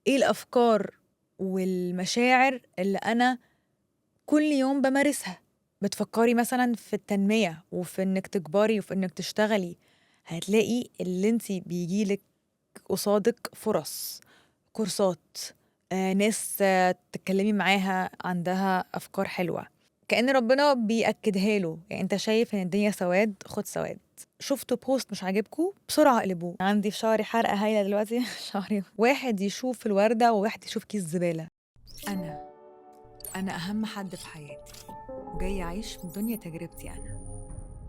إيه الأفكار والمشاعر اللي أنا كل يوم بمارسها؟ بتفكري مثلا في التنمية وفي إنك تكبري وفي إنك تشتغلي، هتلاقي اللي انت بيجيلك قصادك فرص، كورسات، ناس تتكلمي معاها عندها أفكار حلوة. كأن ربنا بيأكدها له، يعني انت شايف ان الدنيا سواد، خد سواد. شفتوا post مش عاجبكم بسرعة اقلبوه. عندي في شعري حرقة هايلة دلوقتي شعري واحد يشوف الوردة وواحد يشوف كيس زبالة. أنا أهم حد في حياتي، وجاي أعيش في الدنيا تجربتي أنا.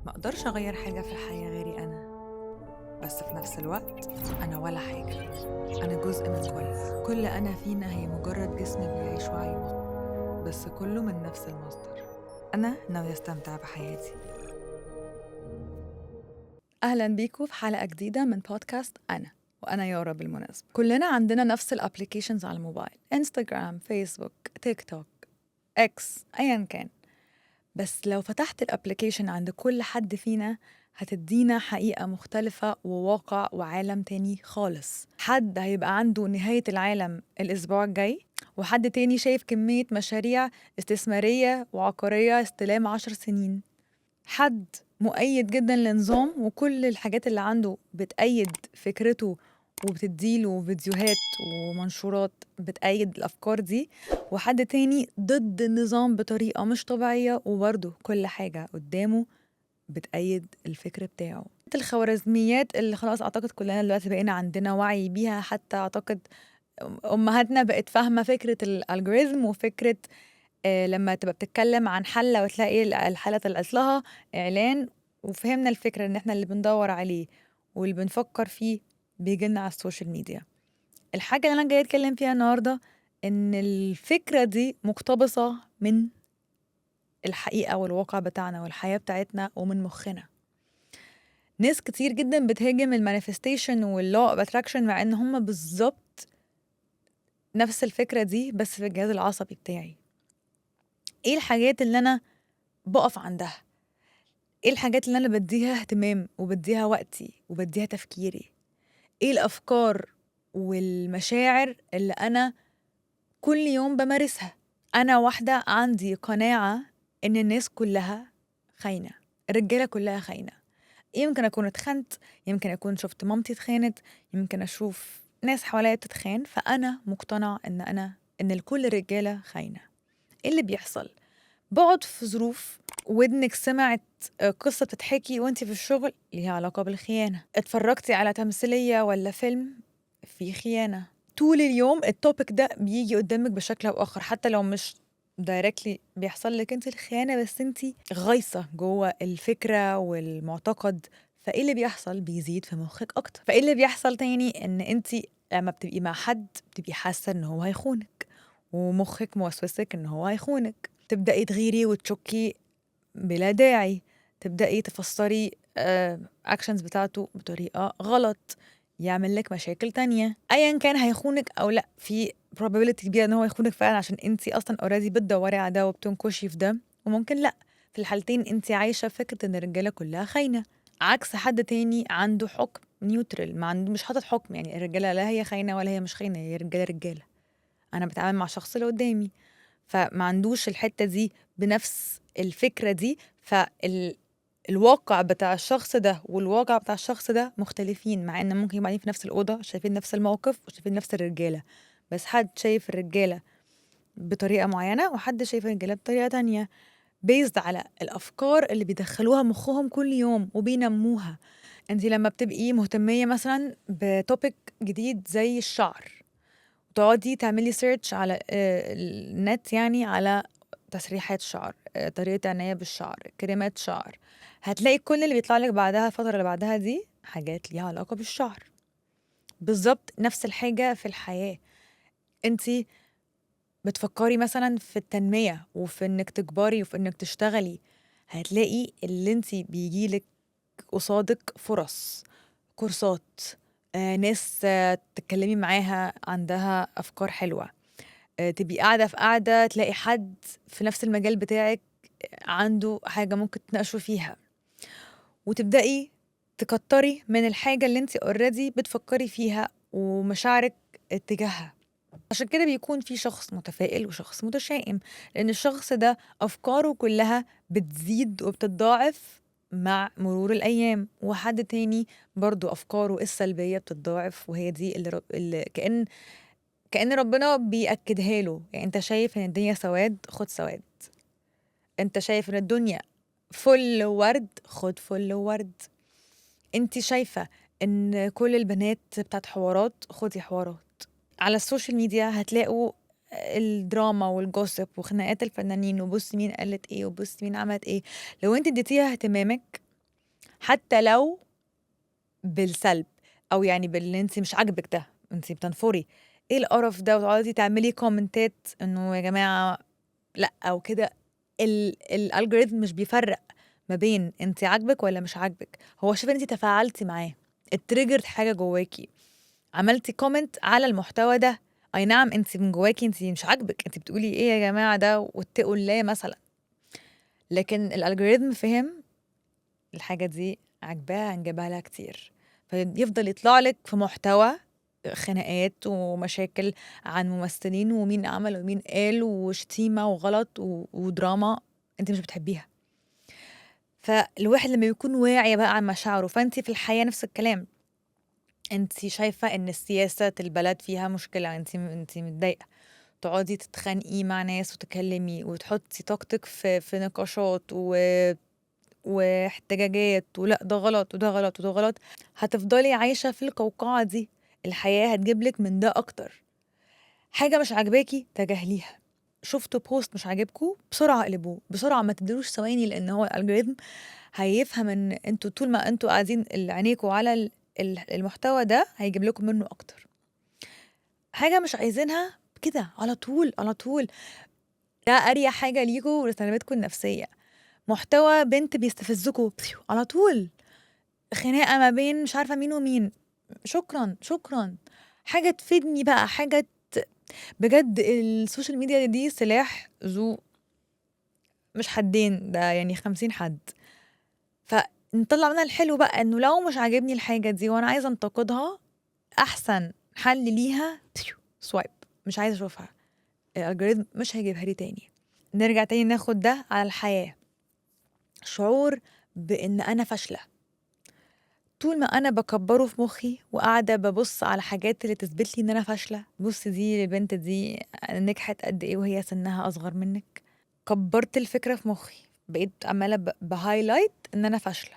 ما أقدرش أغير حاجة في الحياة غيري أنا، بس في نفس الوقت أنا ولا حاجة. أنا جزء من كل أنا فينا هي مجرد جسم بيعيش وعي، بس كله من نفس المصدر. أنا ناوية أستمتع بحياتي. أهلا بيكم في حلقة جديدة من بودكاست أنا، وأنا يارا بالمناسبة. كلنا عندنا نفس ال applications على الموبايل، انستغرام، فيسبوك، تيك توك، اكس، أيا كان. بس لو فتحت ال application عند كل حد فينا هتدينا حقيقة مختلفة وواقع وعالم تاني خالص. حد هيبقى عنده نهاية العالم الأسبوع الجاي، وحد تاني شايف كمية مشاريع استثمارية وعقارية استلام 10 سنين. حد مؤيد جدا لنظام وكل الحاجات اللي عنده بتأيد فكرته وبتديله فيديوهات ومنشورات بتأيد الأفكار دي، وحد تاني ضد النظام بطريقة مش طبيعية وبرضه كل حاجة قدامه بتأيد الفكر بتاعه. الخوارزميات اللي خلاص أعتقد كلنا دلوقتي بقينا عندنا وعي بيها، حتى أعتقد أمهاتنا بقت فاهمة فكرة ال algorithm وفكرة لما تبقى بتتكلم عن حلة وتلاقي الحلة طلعت لها إعلان، وفهمنا الفكرة إن إحنا اللي بندور عليه واللي بنفكر فيه بيجيلنا على ال social media. الحاجة اللي أنا جاية أتكلم فيها النهاردة إن الفكرة دي مقتبسة من الحقيقة والواقع بتاعنا والحياة بتاعتنا ومن مخنا. ناس كتير جدا بتهاجم ال manifestation وال law of attraction مع ان هم بالظبط نفس الفكرة دي بس في الجهاز العصبي بتاعي. ايه الحاجات اللي انا بقف عندها؟ ايه الحاجات اللي انا بديها اهتمام وبديها وقتي وبديها تفكيري؟ ايه الافكار والمشاعر اللي انا كل يوم بمارسها؟ انا واحدة عندي قناعة ان الناس كلها خاينة، الرجالة كلها خاينة. يمكن اكون اتخنت، يمكن اكون شفت مامتي اتخانت، يمكن اشوف ناس حواليا بتتخان، فانا مقتنعة ان الكل رجالة خاينة. ايه اللي بيحصل؟ بقعد في ظروف ودنك سمعت قصة بتتحكي وانتي في الشغل ليها علاقة بالخيانة، اتفرجتي على تمثيلية ولا فيلم في خيانة. طول اليوم ال topic ده بيجي قدامك بشكل أو آخر، حتى لو مش directly بيحصل لك انت الخيانة، بس انت غايصة جوه الفكرة والمعتقد. فايه اللي بيحصل؟ بيزيد في مخك أكتر. فايه اللي بيحصل تاني؟ ان انت لما بتبقي مع حد بتبقي حاسة ان هو هيخونك، ومخك موسوسك ان هو هيخونك، تبدأي تغيري وتشكي بلا داعي، تبدأي تفسري actions بتاعته بطريقة غلط، يعمل لك مشاكل تانية. أيا كان هيخونك أو لأ، في probability كبيرة إن هو يخونك فعلا عشان انتي أصلا already بتدوري على ده وبتنكشي في ده، وممكن لأ. في الحالتين انتي عايشة فكرة إن الرجالة كلها خاينة، عكس حد تاني عنده حكم neutral، ما عنده، مش حاطط حكم، يعني الرجالة لا هي خاينة ولا هي مش خاينة، هي رجالة رجالة، أنا بتعامل مع الشخص اللي قدامي، فما عندوش الحتة دي بنفس الفكرة دي. فالواقع بتاع الشخص ده والواقع بتاع الشخص ده مختلفين، مع ان ممكن يبقوا قاعدين في نفس الأوضة شايفين نفس الموقف وشايفين نفس الرجالة، بس حد شايف الرجالة بطريقة معينة وحد شايف الرجالة بطريقة تانية، based على الأفكار اللي بيدخلوها مخهم كل يوم وبينموها. انتي لما بتبقي مهتمية مثلا ب topic جديد زي الشعر، تقعدي تعملي search على النت، يعني على تسريحات شعر، طريقة عناية بالشعر، كريمات شعر، هتلاقي كل اللي بيطلع لك بعدها الفترة اللي بعدها دي حاجات ليها علاقة بالشعر. بالظبط نفس الحاجة في الحياة. انتي بتفكري مثلا في التنمية وفي انك تكبري وفي انك تشتغلي، هتلاقي اللي انتي بيجيلك قصادك فرص، كورسات، ناس تتكلمي معاها عندها أفكار حلوة، تبقي قاعدة في قاعدة تلاقي حد في نفس المجال بتاعك عنده حاجة ممكن تتناقشوا فيها، وتبدأي تكتري من الحاجة اللي انتي already بتفكري فيها ومشاعرك اتجاهها. عشان كده بيكون في شخص متفائل وشخص متشائم، لأن الشخص ده أفكاره كلها بتزيد وبتتضاعف مع مرور الأيام، وحد تاني برضو أفكاره السلبية بتتضاعف، وهي دي اللي كأن ربنا بيأكدها له. يعني أنت شايف إن الدنيا سواد، خد سواد. أنت شايف إن الدنيا فل وورد، خد فل وورد. أنت شايفة إن كل البنات بتاعت حوارات، خدي حوارات. على ال social media هتلاقوا الدراما وال gossip وخناقات الفنانين، وبص مين قالت ايه وبص مين عملت ايه. لو انت اديتيها اهتمامك حتى لو بالسلب، او يعني باللي انت مش عاجبك ده، انت بتنفري ايه القرف ده، وتقعدي تعملي كومنتات انه يا جماعة لا او كده، ال algorithm مش بيفرق ما بين انت عاجبك ولا مش عاجبك، هو شايف ان انت تفاعلتي معاه، ات triggered حاجة جواكي، عملتي comment على المحتوى ده. اي نعم انت من جواكي انت مش عاجبك، انت بتقولي ايه يا جماعة ده واتقوا الله مثلا، لكن ال algorithm فهم الحاجة دي عجباها هنجيبها لها كتير، فيفضل يطلع لك في محتوى خناقات ومشاكل عن ممثلين ومين عمل ومين قال وشتيمه وغلط ودراما انت مش بتحبيها. فالواحد لما يكون واعي بقى عن مشاعره، فانت في الحياة نفس الكلام، انت شايفه ان السياسة البلد فيها مشكلة، انت متضايقة، تقعدي تتخانقي مع ناس وتكلمي وتحطي طاقتك في نقاشات واحتجاجات، ولا ده غلط وده غلط وده غلط، هتفضلي عايشه في القوقعة دي. الحياة هتجيب لك من ده اكتر. حاجة مش عاجباكي تجاهليها، شفتوا post مش عاجبكم بسرعة اقلبوه بسرعة، ما تدلوش ثواني، لان هو ال algorithm هيفهم ان انتوا طول ما انتوا قاعدين عينيكوا على المحتوى ده هيجيب لكم منه اكتر. حاجة مش عايزينها كده على طول على طول، ده اريح حاجة ليكوا ولسلامتكم النفسية. محتوى بنت بيستفزكوا على طول، خناقه ما بين مش عارفه مين ومين، شكرا شكرا. حاجة تفيدني بقى، حاجة بجد ال social media دي سلاح ذو مش حدين، ده يعني 50 حد. فنطلع منها الحلو بقى، انه لو مش عاجبني الحاجة دي وانا عايزه انتقدها، احسن حل ليها swipe، مش عايزه اشوفها، ال algorithm مش هيجيبها لي تاني. نرجع تاني ناخد ده على الحياة، شعور بان انا فاشلة. طول ما انا بكبره في مخي وقاعدة ببص على حاجات اللي تثبت لي ان انا فاشلة، بص دي البنت دي نجحت قد ايه وهي سنها اصغر منك، كبرت الفكرة في مخي، بقيت عماله ب highlight ان انا فاشلة.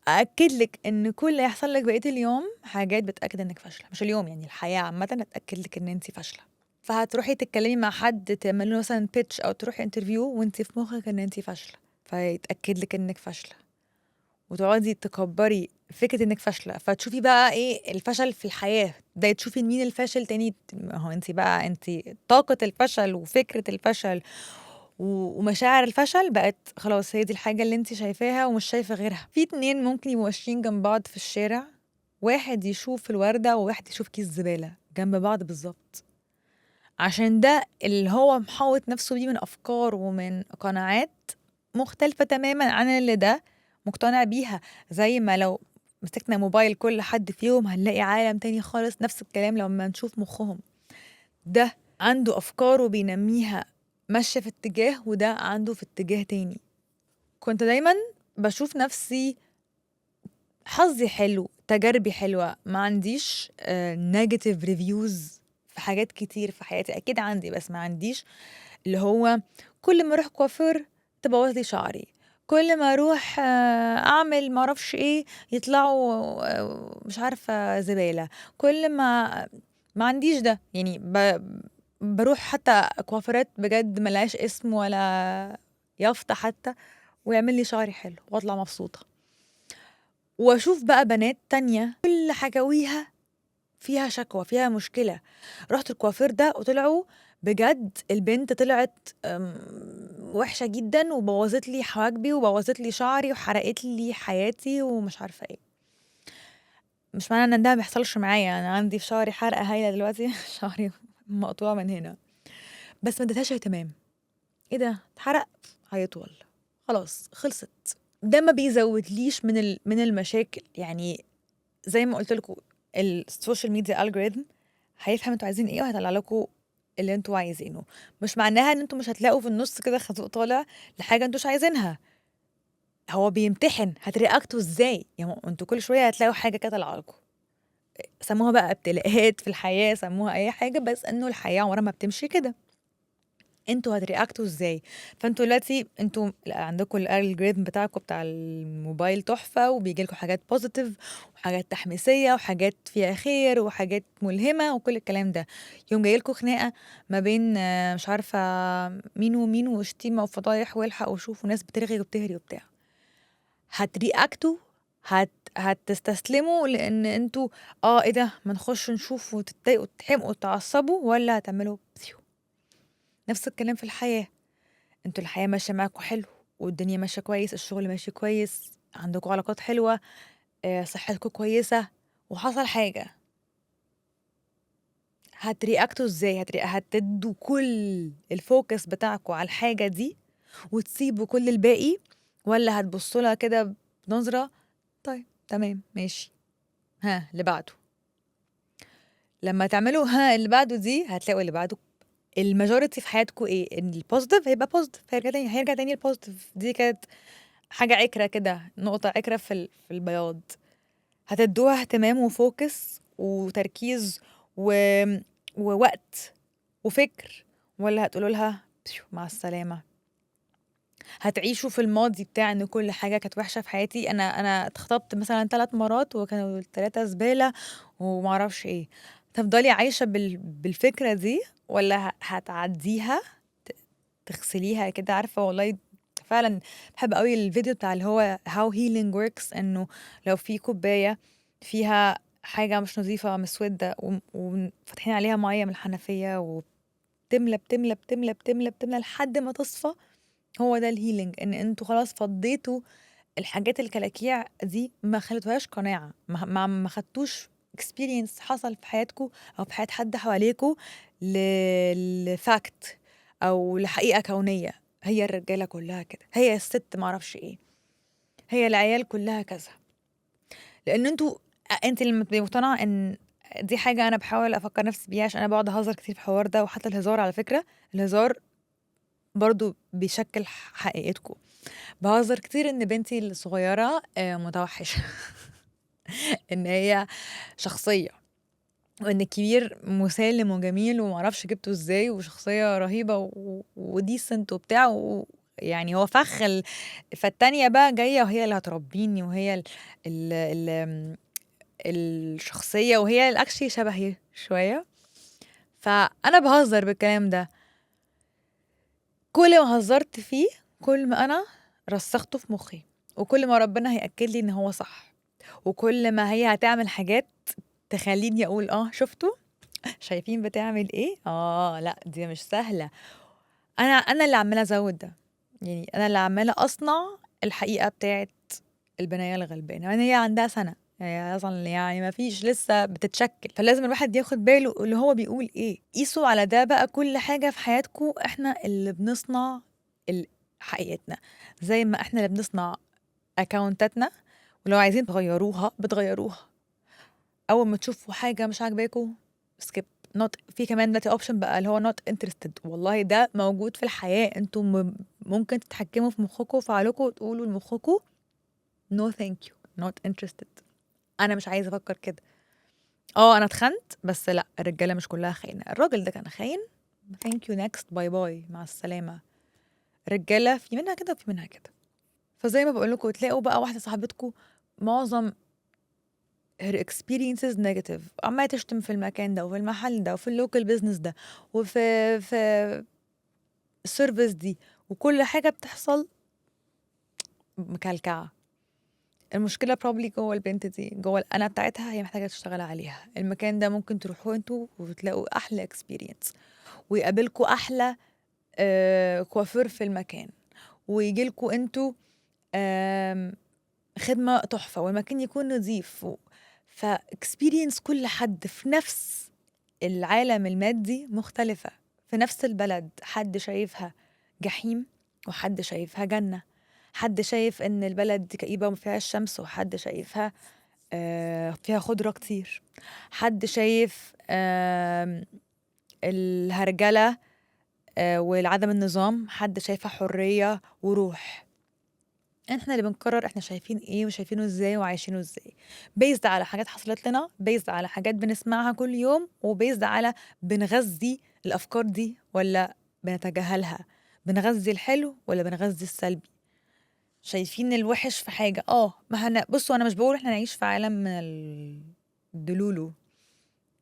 ااكد لك ان كل اللي يحصل لك بقية اليوم حاجات بتاكد انك فاشلة، مش اليوم يعني الحياة عامة هتاكد لك ان انت فاشلة. فهتروحي تتكلمي مع حد تعملي له مثلا pitch او تروحي interview وانت في مخك ان انت فاشلة، فيتاكد لك انك فاشلة، وتقعدي تكبري فكرة انك فاشلة. فتشوفي بقى ايه الفشل في الحياة ده، تشوفي مين الفاشل تاني. ما هو انت بقى انت طاقة الفشل وفكره الفشل ومشاعر الفشل بقت خلاص هي دي الحاجة اللي انت شايفاها ومش شايفه غيرها. في 2 ممكن يبقوا ماشيين جنب بعض في الشارع، واحد يشوف الورده وواحد يشوف كيس زبالة جنب بعض بالظبط، عشان ده اللي هو محوط نفسه بيه من افكار ومن قناعات مختلفة تماما عن اللي ده مقتنع بيها. زي ما لو مسكنا موبايل كل حد فيهم هنلاقي عالم تاني خالص. نفس الكلام لما نشوف مخهم، ده عنده أفكار وبينميها ماشية في اتجاه، وده عنده في اتجاه تاني. كنت دايما بشوف نفسي حظي حلو، تجاربي حلوة، ما عنديش negative reviews في حاجات كتير في حياتي. أكيد عندي، بس ما عنديش اللي هو كل ما أروح كوافير تبوظ لي شعري، كل ما أروح أعمل ما أعرفش إيه يطلعوا مش عارفة زبالة، كل ما عنديش ده. يعني بروح حتى كوافيرات بجد ملهاش اسم ولا يافطة حتى، ويعمل لي شعري حلو واطلع مبسوطة. واشوف بقى بنات تانية كل حكاويها فيها شكوى، فيها مشكلة. رحت الكوافير ده وطلعوا بجد البنت طلعت وحشة جدا، وبوظت لي حواجبي وبوظت لي شعري وحرقت لي حياتي ومش عارفة ايه. مش معنى ان ده ما بيحصلش معايا، انا عندي في شعري حرقة هايلة دلوقتي شعري مقطوع من هنا، بس ما اديتهاش اهتمام. ايه ده اتحرق، هيطول، خلاص خلصت. ده ما بيزودليش من المشاكل. يعني زي ما قلت لكم ال social media algorithm هيفهم انتوا عايزين ايه وهيطلع لكم اللي انتوا عايزينه. مش معناها ان انتوا مش هتلاقوا في النص كده خازوق طالع لحاجة انتوا مش عايزينها. هو بيمتحن هت react وا ازاي. يعني انتوا كل شوية هتلاقوا حاجة كده طالعه لكم، سموها بقى ابتلاءات في الحياة، سموها اي حاجة، بس انه الحياة عمرها ما بتمشي كده. انتوا هت react وا ازاي؟ فانتوا دلوقتي انتوا عندكم ال algorithm بتاعكم بتاع الموبايل تحفة، وبيجي لكم حاجات positive وحاجات تحميسيه وحاجات فيها خير وحاجات ملهمة وكل الكلام ده. يوم جاي لكم خناقه ما بين مش عارفه مين ومين، وشتيمه وفضايح والحق وشوف، وناس بترغي وبتهري وبتاع. هت react وا، هتستسلموا لان انتوا ايه ده، ما نخش نشوف وتتضايقوا وتتحمقوا وتتعصبوا، ولا هتعملوا بثيو؟ نفس الكلام في الحياة. انتوا الحياة ماشية معاكم حلو، والدنيا ماشية كويس، الشغل ماشي كويس، عندكم علاقات حلوة، صحتكم كويسة، وحصل حاجة، هت react وا ازاي؟ هتدوا كل ال focus بتاعكم على الحاجة دي وتسيبوا كل الباقي، ولا هتبصوا لها كده بنظرة طيب تمام ماشي ها اللي بعده؟ لما تعملوا ها اللي بعده دي، هتلاقوا اللي بعده ال majority في حياتكم ايه؟ ان ال positive هيبقى positive، هيرجع تاني، هيرجع تاني ال positive. دي كانت حاجة عكرة كده، نقطة عكرة في البياض. هتدوها اهتمام و focus وتركيز ووقت وفكر، ولا هتقولوا لها مع السلامة؟ هتعيشوا في الماضي بتاع ان كل حاجة كانت وحشة في حياتي، انا اتخطبت مثلا 3 مرات وكانوا ال3 زبالة ومعرفش ايه. تفضلي عايشة بالفكرة دي، ولا هتعديها تغسليها كده؟ عارفة والله فعلا بحب قوي الفيديو بتاع اللي هو how healing works، انه لو في كوباية فيها حاجة مش نظيفة مسودة وفاتحين عليها مية من الحنفية وبتملى بتملى بتملى بتملى بتملى لحد ما تصفى، هو ده ال healing. ان انتوا خلاص فضيتوا الحاجات الكلاكيع دي، ما خلتوهاش قناعة، ما خدتوش experience حصل في حياتكو او في حياة حد حواليكو ل fact او لحقيقة كونية. هي الرجالة كلها كده، هي الست معرفش ايه، هي العيال كلها كذا. لان انت لما تبقي مقتنعة ان دي حاجة، انا بحاول افكر نفسي بيها عشان انا بقعد اهزر كتير في الحوار ده، وحتى الهزار على فكرة الهزار برضو بيشكل حقيقتكم. بهزر كتير ان بنتي الصغيرة متوحشة ان هي شخصية، وان الكبير مسالم وجميل ومعرفش جبته ازاي وشخصية رهيبة و decent وبتاع يعني هو فخ فالتانية بقى جاية وهي اللي هتربيني وهي الشخصية وهي اللي actually شبهي شوية. فأنا بهزر بالكلام ده، كل ما هزرت فيه كل ما أنا رسخته في مخي، وكل ما ربنا هيأكد لي إن هو صح، وكل ما هي هتعمل حاجات تخليني أقول شفتوا شايفين بتعمل إيه؟ لا دي مش سهلة. أنا اللي عمالة أزود ده، يعني أنا اللي عمالة أصنع الحقيقة بتاعت البنية الغلبانة. يعني هي عندها سنة، هي أصلاً ما فيش لسه بتتشكل، فلازم الواحد ياخد باله اللي هو بيقول إيه. قيسوا على ده بقى كل حاجة في حياتكم. إحنا اللي بنصنع حقيقتنا، زي ما إحنا اللي بنصنع account اتنا، ولو عايزين تغيروها بتغيروها. أول ما تشوفوا حاجة مش عاجباكوا skip not. في كمان دلوقتي option بقى اللي هو not interested. والله ده موجود في الحياة، انتوا ممكن تتحكموا في مخكوا وفي عقلكوا وتقولوا لمخكوا no thank you not interested، أنا مش عايزة أفكر كده. أنا اتخنت، بس لأ الرجالة مش كلها خاينة، الراجل ده كان خاين، thank you next bye bye مع السلامة. رجالة في منها كده وفي منها كده. فزي ما بقول لكم تلاقوا بقى واحدة صاحبتكم معظم her experiences negative، عمالة تشتم في المكان ده وفي المحل ده وفي ال local business ده وفي ال service دي، وكل حاجة بتحصل مكلكعة. المشكلة probably جوه البنت دي، جوه الأنا بتاعتها، هي محتاجة تشتغل عليها. المكان ده ممكن تروحوه انتوا وتلاقوا أحلى experience، ويقابلكوا أحلى كوافير في المكان، ويجيلكوا انتوا خدمة تحفة، والمكان يكون نظيف ف experience كل حد في نفس العالم المادي مختلفة، في نفس البلد حد شايفها جحيم وحد شايفها جنة، حد شايف إن البلد دي كئيبة وما فيهاش شمس، وحد شايفها فيها خضرة كتير، حد شايف الهرجلة والعدم النظام، حد شايفها حرية وروح. احنا اللي بنقرر احنا شايفين ايه وشايفينه ازاي وعايشينه ازاي، based على حاجات حصلت لنا، based على حاجات بنسمعها كل يوم، و based على بنغذي الافكار دي ولا بنتجاهلها، بنغذي الحلو ولا بنغذي السلبي، شايفين الوحش في حاجة. ما هن... بصوا انا مش بقول احنا نعيش في عالم من ال delulu،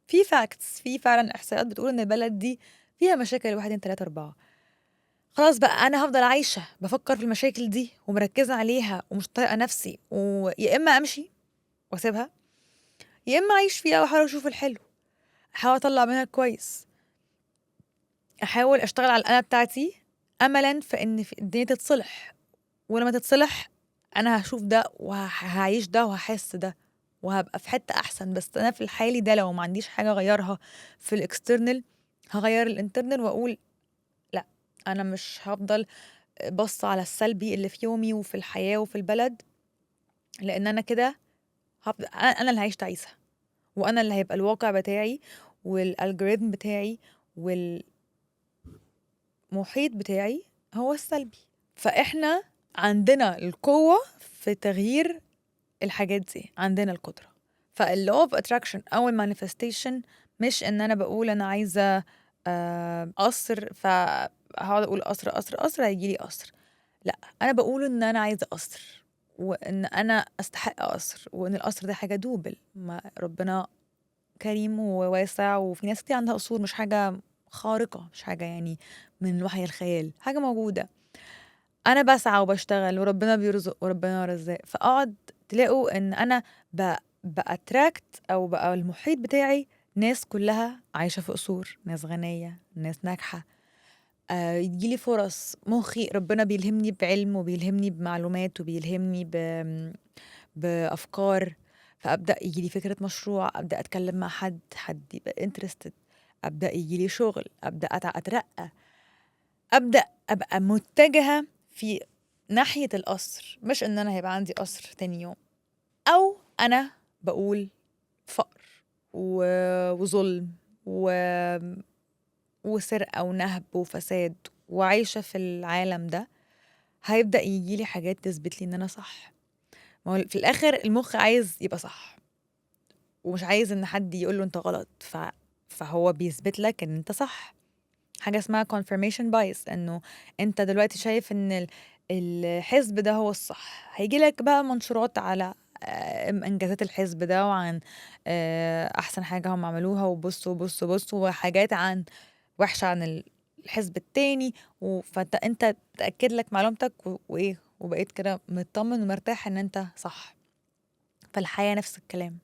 في facts، في فعلا احصائيات بتقول ان البلد دي فيها مشاكل 1 2 3 4. خلاص بقى انا هفضل عايشه بفكر في المشاكل دي ومركزه عليها ومش طايقة نفسي، ويا اما امشي واسيبها، يا اما اعيش فيها واحاول اشوف الحلو، احاول اطلع منها كويس، احاول اشتغل على الانا بتاعتي املا في ان الدنيا تتصلح، ولما تتصلح انا هشوف ده وهعيش ده وهحس ده وهبقى في حتة احسن. بس انا في الحالي ده لو ما عنديش حاجة اغيرها في ال external هغير ال internal واقول لا انا مش هفضل بص على السلبي اللي في يومي وفي الحياة وفي البلد، لان انا كده هفضل انا اللي هعيش تعيسه، وانا اللي هيبقى الواقع بتاعي وال algorithm بتاعي والمحيط بتاعي هو السلبي. فاحنا عندنا القوة في تغيير الحاجات دي، عندنا القدرة. فال law of attraction او ال manifestation مش ان انا بقول انا عايزه قصر فهقعد اقول قصر قصر قصر هيجيلي قصر، لا انا بقول ان انا عايزه قصر وان انا استحق قصر وان القصر ده حاجة doable، ما ربنا كريم وواسع وفي ناس كتير عندها قصور، مش حاجة خارقة، مش حاجة يعني من وحي الخيال، حاجة موجودة. انا بسعى وبشتغل وربنا بيرزق وربنا رزاق. فاقعد تلاقوا ان انا ب attract او بقى المحيط بتاعي ناس كلها عايشه في قصور، ناس غنية، ناس ناجحة، يجيلي فرص، مخي ربنا بيلهمني بعلم وبيلهمني بمعلومات وبيلهمني بافكار، فابدا يجيلي فكرة مشروع، ابدا اتكلم مع حد، حد يبقى interested، ابدا يجيلي شغل، ابدا اترقى، ابدا ابقى متجهة في ناحية القصر، مش ان انا هيبقى عندي قصر تاني يوم. او انا بقول فقر وظلم وسرقة ونهب وفساد وعايشة في العالم ده، هيبدا يجيلي حاجات تثبت لي ان انا صح. ما هو في الاخر المخ عايز يبقى صح ومش عايز ان حد يقول له انت غلط، فهو بيثبت لك ان انت صح. حاجة اسمها confirmation bias، انه انت دلوقتي شايف ان الحزب ده هو الصح، هيجي لك بقى منشورات على انجازات الحزب ده وعن احسن حاجة هم عملوها، وبصوا بصوا بصوا، وحاجات عن وحشة عن الحزب التاني، فانت تاكد لك معلومتك وايه، وبقيت كده مطمن ومرتاح ان انت صح. فالحياة نفس الكلام،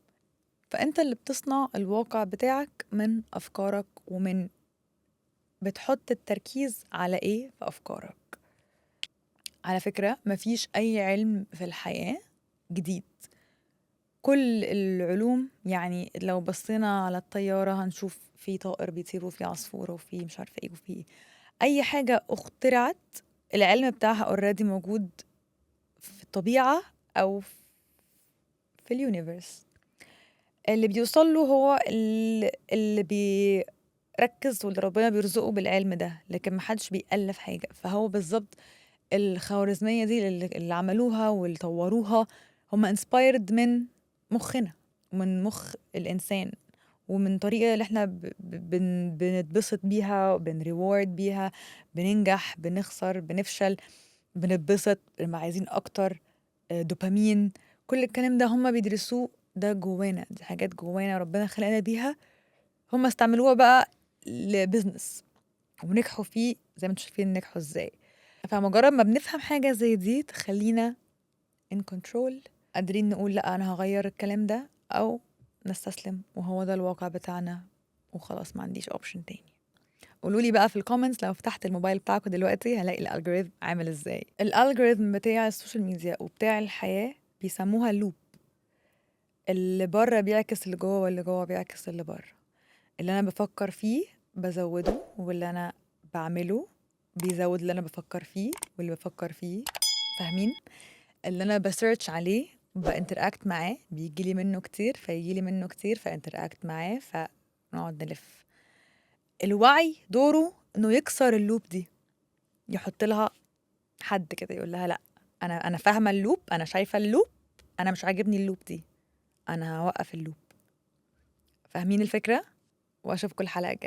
فانت اللي بتصنع الواقع بتاعك من افكارك، ومن بتحط التركيز على ايه في افكارك. على فكرة مفيش اي علم في الحياة جديد، كل العلوم يعني لو بصينا على الطيارة هنشوف في طائر بيطير وفي عصفورة وفي مش عارفة ايه وفي اي حاجة اخترعت العلم بتاعها already موجود في الطبيعة او في ال universe. اللي بيوصل له هو اللي بيركز واللي ربنا بيرزقه بالعلم ده، لكن ما حدش بيألف حاجة. فهو بالظبط الخوارزمية دي اللي عملوها واللي طوروها هم inspired من مخنا ومن مخ الإنسان ومن طريقة اللي احنا بنتبسط بيها، بن reward بيها، بننجح، بنخسر، بنفشل، بنتبسط، بنبقى عايزين أكتر، دوبامين، كل الكلام ده هم بيدرسوه، ده جوانا، دي حاجات جوانا ربنا خلقنا بيها، هم استعملوها بقى ل business ونجحوا فيه زي ما انتم شايفين نجحوا ازاي. فمجرد ما بنفهم حاجة زي دي تخلينا in control، قادرين نقول لا أنا هغير الكلام ده أو نستسلم وهو ده الواقع بتاعنا وخلاص ما عنديش option تاني. قولوا لي بقى في ال comments لو فتحت الموبايل بتاعكم دلوقتي هلاقي ال algorithm عامل ازاي. ال algorithm بتاع ال social media وبتاع الحياة بيسموها loop، اللي بره بيعكس اللي جوه واللي جوه بيعكس اللي بره. اللي انا بفكر فيه بزوده، واللي انا بعمله بيزود اللي انا بفكر فيه واللي بفكر فيه، فاهمين؟ اللي انا ب search عليه ب interact معاه، بيجي لي منه كتير، فيجي لي منه كتير، ف interact معاه، فنقعد نلف. الوعي دوره انه يكسر ال loop دي، يحط لها حد كده، يقول لها: لا، انا فاهمه ال loop، انا شايفه ال loop، انا مش عاجبني ال loop دي، انا هوقف ال loop. فاهمين الفكره؟ واشوفكم الحلقة الجايه.